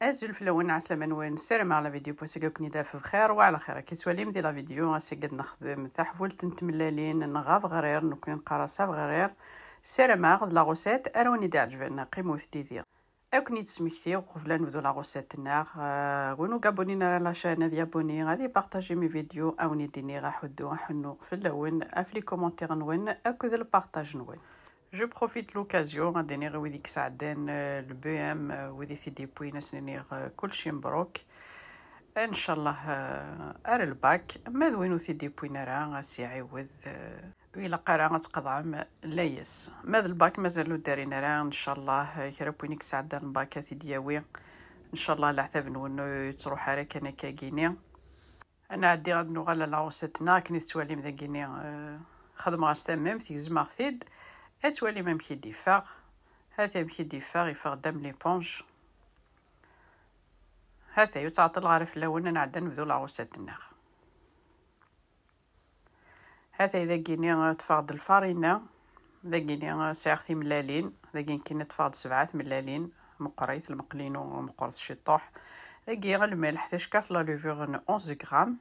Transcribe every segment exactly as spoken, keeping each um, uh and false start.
Azul fell-awen, ɛeslama-nwen, ssarameɣ la vidéo n wass-agi ad ken-id-taf bxir wa ɛla xir. Akka tettwalim di la vidéo, ass-agi ad nexdem taḥbult n tmellalin neɣ abeɣrir, nekkni neqqar-as abeɣrir. Ssarameɣ d la recette ara wen-id-iɛeǧben, qqimet didi. Ad ken-id-smektiɣ uqbel ad nebdu la recette-nneɣ. Euh, win ur abonné ara la chaîne ad yabonné, ad ipartaji mes vidéos, ad wen-id-iniɣ aḥuddu aḥunnu fell-awen ɣef les commentaires-nwen akked le partage-nwen. Je profite l'occasion ad iniɣ i wid i yesɛeddan, euh, le B M, euh, wid i t-id-yewwin, ad sen-iniɣ, euh, kulci mebruk. Ncallah, euh, ar lbak, ma d win ur t-id-yewwin ara, ad s-iɛiwed, euh, ur ilaq ara ad tqeḍɛem layes. Ma d lbak mazal ur d-rrin ara, ncallah, euh, kra n win i yesɛeddan lbak ad t-id-yawi. Ncallah leɛtab-nwen ur yettruḥ ara kan akkagini. Ad nɛeddi ad nuɣal ɣer la recette-nneɣ, akken i tettwalim dagini, euh, xedmeɣ-as tammemt, gezmeɣ-t-id. Ad twalim amek i d-iffeɣ. Hati amek i d-iffeɣ, iffeɣ-d am l'éponge. Hati ur ttɛeṭṭileɣ ara fell-awen, ad nɛeddi ad nebdu la recette-nneɣ. Hati dagini ṭṭfeɣ-d lfarina. Dagini sɛiɣ timellalin. Dagi nekkini ṭṭfeɣ-d sebɛa tmellalin. Meqqrit, lmeqli-inu meqqret ciṭṭuḥ. Dagi lmelḥ, tacekkart la levure n onze grammes.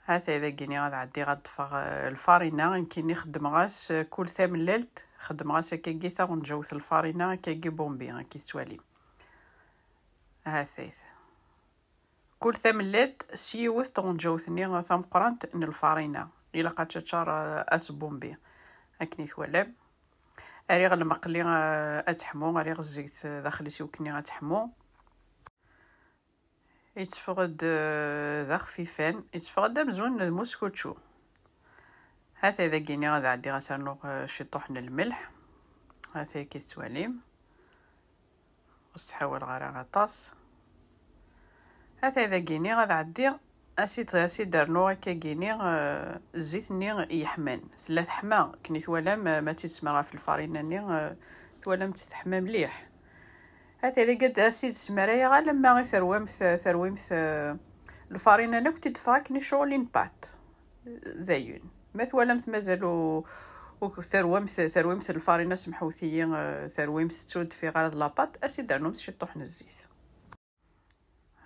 Hati dagini ad ɛeddiɣ ad ṭṭfeɣ, eh, lfarina. Nekkini xeddmeɣ-as, eh, kul tamellalt, xeddmeɣ-as akkagi taɣenǧawt n lfarina, akkagi bombi, akka i tettwalim. Hati. Kul tamellalt s yiwet tɣenǧawt-nni tameqqrant n lfarina. Ilaq ad teččar, eh, ad tbumbi. Akken i twalam. Rriɣ lmeqli, eh, ad teḥmu, rriɣ zzit daxel-is i wakken ad teḥmu. Yetteffeɣ-d, eh, d axfifan, yetteffeɣ-d amzun d muskučču. Hati dagini ad ɛeddiɣ ad s-rnuɣ, eh, ciṭṭuḥ n lmelḥ. Hati akka i tettwalim. Ur ttḥawaleɣ ara aṭas. Hati dagini ad ɛeddiɣ ad s-id-, ad s-id-rnuɣ akkagini, eh, zzit-nni yeḥman. Tella teḥma, akken i twalam, eh, ma tt-id-semraɣ ɣef lfarina-nni, eh, twalam-tt teḥma mliḥ. Hati dagi ad s-id-smarayeɣ alamma i terwamt, terwimt, eh, lfarina-nni akk tt-id-teffeɣ akken i ccɣel une pâte. Dayen. Ma twalamt mazal u-, u-, terwamt, terwimt lfarina, semḥewt-iyi, eh, terwimt ur d-teffiɣ ara d la pâte, ad s-id-ternumt ciṭṭuḥ n zzit.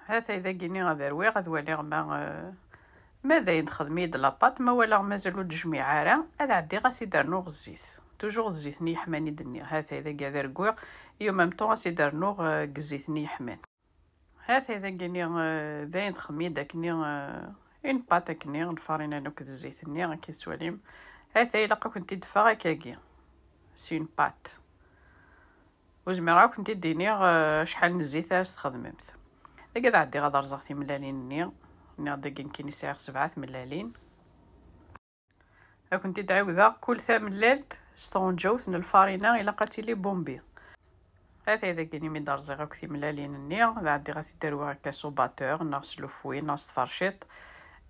Hatay dagini ad rwiɣ, ad waliɣ ma, eh, ma d ayen texdem-iyi-d la pâte, ma walaɣ mazal ur d-jmiɛ ara, ad ɛeddiɣ ad s-id-rnuɣ zzit. Toujours zzit-nni yeḥman i d-nniɣ. Hatay dagi ad rwiɣ, et en même temps ad s-id-rnuɣ, eh, deg zzit-nni yeḥman. Hatay dagini, eh, d ayen texdem-iyi-d akkenni, eh, une pâte akkenni, lfarina-nni akked zzit-nni, akka i tettwalim. Hatay ilaq ad kent-id-teffeɣ akkagi. C'est une pâte. Ur zmireɣ ad kent-id-iniɣ, eh, acḥal n zzit ara s-txedmemt. Dagi ad ɛeddiɣ ad rẓeɣ timellalin-nni. Nniɣ dagi nekkini sɛiɣ sebɛa tmellalin. Ad kent-id-ɛiwdeɣ, kul tamellalt s tɣenǧawt n lfarina ilaq ad tili bombi. Hatay dagini mi d-rẓiɣ akk timellalin-nni, ad ɛeddiɣ ad t-id-rwiɣ akka s ubatteur, neɣ s lufwi, neɣ s tferciṭ.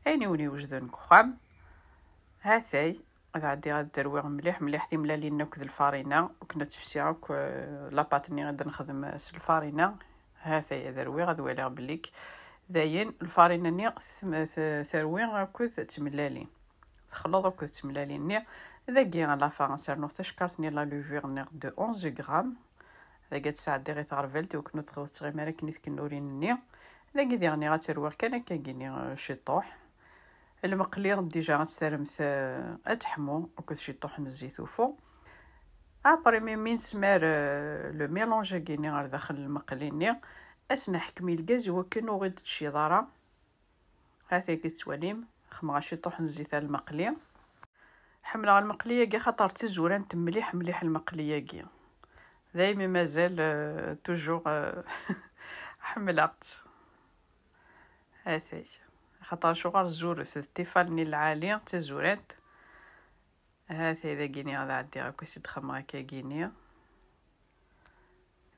Ayen i wen-iwejden deg uxxam. Hatay, ad ɛeddiɣ ad d-rwiɣ mliḥ mliḥ timellalin akk d lfarina, akken ad tefsi akk, eh, la pâte-nni i d-nexdem s lfarina. Hatay ad rwiɣ, ad waliɣ belli k-, dayen lfarina-nni tem-, te-, terwi akked tmellalin. Texleḍ akked tmellalin-nni. Dagi à la fin ad s-rnuɣ tacekkart-nni la levure-nni de onze grammes. Dagi ad tt-sɛeddiɣ i tɣerbalt i wakken ur tɣ-, ur tettɣimi ara akken i tkennurin-nni. Dagi diɣen ad tt-rwiɣ kan akkagini, eh, ciṭṭuḥ. Lmeqli déjà ad tt-terremt, eh, ad teḥmu akked ciṭṭuḥ n zzit ufu. Après mi, mi nesmar, eh, le mélange-agi-nni ar daxel lmeqli-nni, ad s-neḥkem i lgaz i wakken ur ɣ-id-tecciḍ ara. Hataki tettwalim, xemɣa ciṭuḥ n zzit ar lmeqli. Ḥemmleɣ lmeqli-agi xaṭer d tazurant mliḥ mliḥ lmeqli-agi. Daymi mazal, euh, toujours, euh, ḥemmleɣ-tt. Hatay. Xaṭer acuɣer zuret d tifal-nni lɛali, d tazurant. Hatay dagini ad ɛeddiɣ akk i s-d-xemɣa akkagini.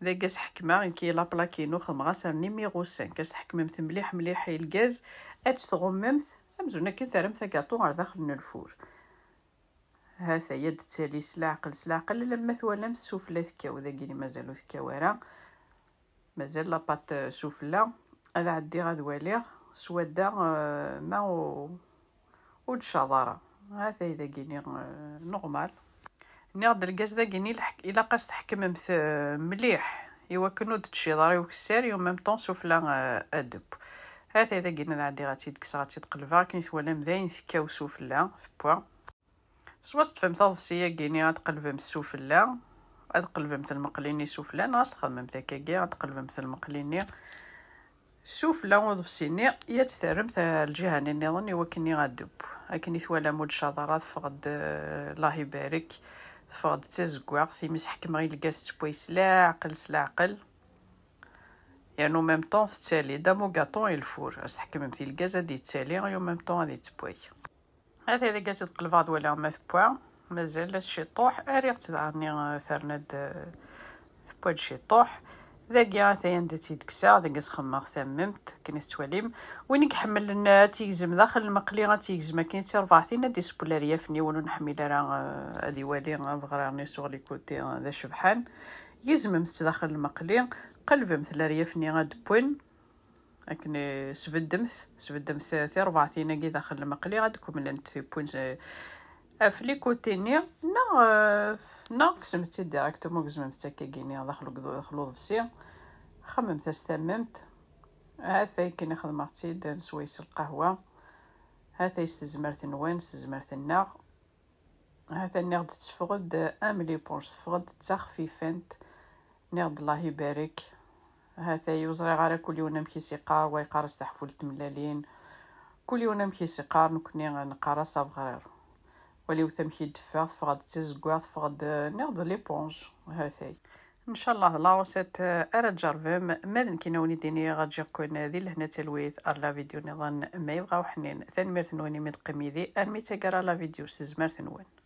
Dagi ad s-ḥekmeɣ, nekki la plaque-inu xedmeɣ-as ar numéro cinq. Ad s-tḥekmemt mliḥ mliḥ i lgaz, ad tt-tɣummemt, amzun akken terremt agaṭu ɣer daxel n lfur. Hatay ad d-tali s leɛqel, s leɛqel, alamma twalamt sufella tekkaw, dagini mazal ur tekkaw ara. Mazal la pâte sufella. Ad ɛeddiɣ ad waliɣ s wadda, eh, ma ur, ur d-caḍ ara. Hatay dagini, eh, normal. Nniɣ-d lgaz dagini lḥek-, ilaq ad s-tḥekmemt, eh, mliḥ. i wakken ur d-tecciḍ ara i ukessar, et en même temps sufella, euh, ad teww. Hatay dagi ad ɛeddiɣ ad tt-id-kkseɣ, ad tt-id-qelbeɣ. Akken i twalam, d ayen tekkaw sufella, tewwa. Swa teṭṭfemt aḍebsi-agi-ni, ad tqelbemt sufella, ad tqelbemt lmeqli-nni sufella, neɣ ad txedmemt akkagi, ad tqelbemt lmeqli-nni sufella uḍebsi-nni, ad tt-terremt ar lǧiha-nni nniḍen i wakken ad teww. Akken i twalam, ur d-tecciḍ ara, teffeɣ-d, eh, Allah ibarek, teffeɣ-d d tazeggaɣt, imi s-ḥekmeɣ i lgaz tettewway s leɛqel, s leɛqel. Yernu en même temps tettali, d am ugaṭu i lfur, ad s-tḥekmemt i lgaz ad yettali, et en même temps ad yettewway. Hatay dagi ad tt-id-qelbeɣ ad waliɣ ma tewwa. Mazal la ciṭuḥ, rriɣ-tt daɣen, eh, terna-d, eh, tewwa-d ciṭuḥ. Dagi hatay anda tt-id-kkseɣ, dagi ad s-xedmeɣ tammemt, akken i tettwalim. Win i iḥemmlen, eh, ad tt-igzem daxel lmeqli, ad tt-igzem akken i d tirbaɛtin, ad d-iseww leryaf-nni, win ur nḥemmil ara, eh, ad iwali abeɣrar-nni sur les côtés, eh, d acebḥan. Gezmemt-tt daxel lmeqli, qelbemt leryaf-nni ad d-wwen. Akken, eh, sbeddemt, sbeddemt tirbaɛtin-agi daxel lmeqli, ad kemmlent tiwwin, eh, ɣef les côtés-nni, neɣ, eh, neɣ kksemt-tt-id directement, gezmemt-tt akkagi-nni daxel ugdu-, daxel uḍebsi, xemmemt-as tammemt. Hatay akken i xedmeɣ-tt-id, neswa-as lqahwa. Hatay s tezmert-nwen, s tezmert-nneɣ. Hatan nniɣ-d teffeɣ-d am l'éponge, teffeɣ-d d taxfifant. Nniɣ-d Allah ibarek. Hatay ur ẓriɣ ara kul yiwen amek i s-iqqar, wa yeqqar-as taḥfult n tmellalin. Kul yiwen amek i s-iqqar, nekkni neqqar-as abeɣrir. Waliwet amek i d-teffeɣ, teffeɣ-d d tazeggaɣt, teffeɣ-d, nniɣ-d l'éponge. Hatay. Ncallah d la recette, eh, ara tjerrbem. Ma d nekkini a wen-id-iniɣ, ǧǧiɣ-ken di lehna d talwit ar la vidéo nniḍen ma yebɣa uḥnin. Tanemmirt-nwen imi d-teqqim yid-i armi d taggara la vidéo s tezmert-nwen.